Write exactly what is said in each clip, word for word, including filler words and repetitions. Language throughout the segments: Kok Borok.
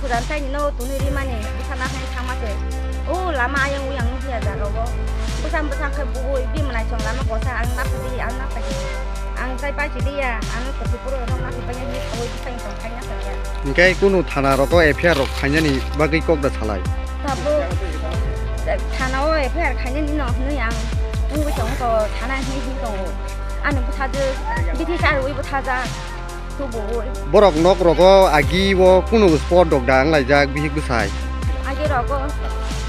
Pujan taini no tuni rimani bwsa nakhai thangma se. O lama ayang uyang nukya jaga o. Bwsa bwsa khe bugui bimnai chong lama kosa ang napadi ang napadi. Ang tai pai chiliya ang kwthwi puro rok naphi pai ni thawi bwsa ni tong khaina sakya. Hingke kunu thana rogo F I R rok khainani bagwi kok da salai. Tabuk thana o F I R khainani no hwnwi ang wngwi tong to thana hwnwi hwnwi tongo. Ani bwsajwk bithi charwi bwthajak. Borok nok rogo agi o kunu spot dok da wng laijak bihik bwsai. Agi rogo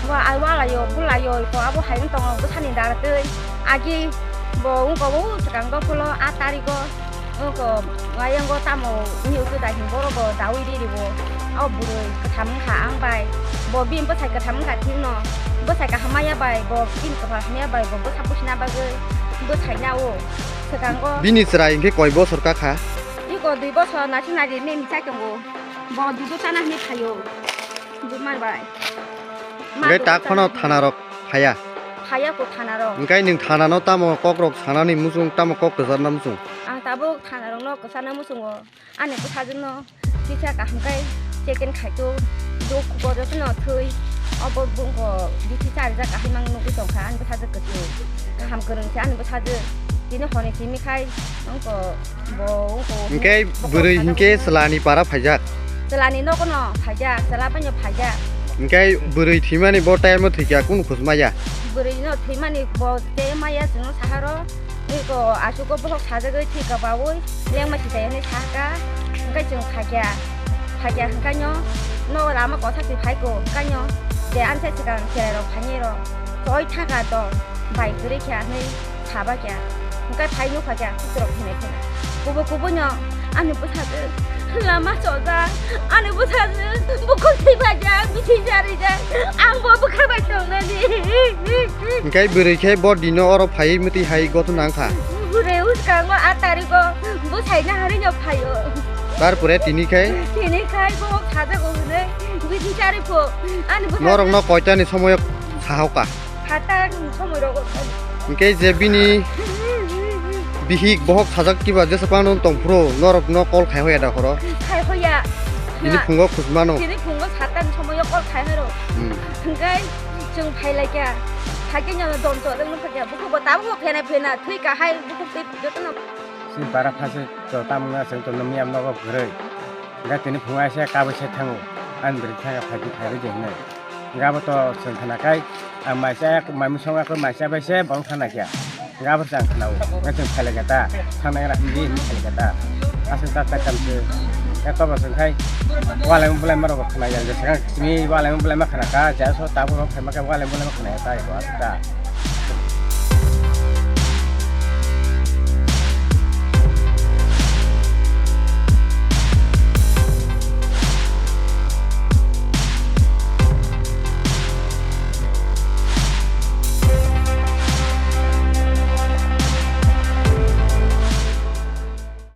bo ai walaio bulaio ko abo hai wng tongo bwsani dara twi. Agi bo wngko o swkang dophulo a tarigo wngko ayango tamo wngya da hin borok bo dawi riri bo. O bwrwi kwtham wngkha ang bai bo bini bwsai kwtham wngkha thikno bwsai kaham maya bai bo bini kwphal hamya bai bo bwsa bwsina bagwi bwsai na o swkango. Bini chwrai hwnkhe koi bosor kakha? Iko dui bosor naising nai rimwi mchai tongo. Bo dudu chana hwnwi phaio. Bumar bai. Hwnkhe tak phano thana rok phaiya? Phaiya ko thana rok. Hwnkhe nwng thana no tamo kok rok sanani muchung, tamo kok kwcharna muchung? Ang tabuk thana rok no kwcharna muchungo. Ani bwsajwk no kisa kaham khe check-in khaito. Duk bo joto no thwi. Obo bungko bithi charijak kaham ang nugwi tongkha. Ani bwsajwk kwchwng. Kaham kwrwng se ani bwsajwk. Tini hwnwi simi khai wngko. Bo wngko. Hwnkhe bwrwi hwnkhe chwlani para phaijak? Chwlani nogo no phaijak, chwla bai no phaijak. Hwnkhe bwrwi thwimani bo time o thwikha kunu khus maya? Bwrwi no thwimani bo tei maya chwngno saharo. Eko aswk o bohok sajagwi thwikha baui lengma sitai hwnwi sahaka. Hwnkhe chwng phaikha, phaikha hwnkhe no nogo lama kosa se phaiko hwnkhe no je anse swkang cherai rok phainai rok. Choi thaka tong bai kwrwi kha hwnwi. Saba kya, hwnkhe phai nukha kya, kusurok hinwi phina. Kubo kubo no, ani bwsajwk lama chojak, ani bwsajwk bukhuk thwi phaijak, bithi charijak, ang bo bwkha bai tongnani. Hwnkhe bwrwi khe bo dino oro phaiwi mwtwi hai gothona wngkha. Bwrwi uskango a tarigo bwsai naharwi no phaio. Tarpore tini khai? Tini khai bo sajago hwnwi bithi chari pho, ani bwsajwk. Norokno koitani somoyo sahoka? Hata somoi rogo. Hwnkhe je bini bihik bohok sajak kiba jesa phano tong phuru norok no call khai hoya da khoro. Khai hoya. Tini phungo khusmano. Tini phungo sata ni somoyo call khai horo. Hmm. Hwnkhe chwng phai lai kha. Phai khe nyono dom to dong phai kha. Bukhuk bo tabuk bo phena phena thwi kahai bukhuk twi joto no. Sini para phase to tamna chwng to numi am nogo kwrwi. Hwnkhe tini phungo aisa kabui se thango. Ani bwrwi thangya phai phai phai je hwnwi. Hwnkhe abo to chwng khna kai, ang mai chaya, mai musong yakui mai chabai se bong thang naikha. Hwnkhe abo se ang khna-o. Hwnkhe chwng phai laikha ta, thang nai gra hwnwi hwnwi phai laikha ta. Aswk ta ta kam se. Hwnkhe tobo chwng khai, walai bulaima rok khna ya, je swkang simi walai bulaima khna kha, je aswk tabuk rok phaima khe walai bulaima khna ya ta, eko aswk ta.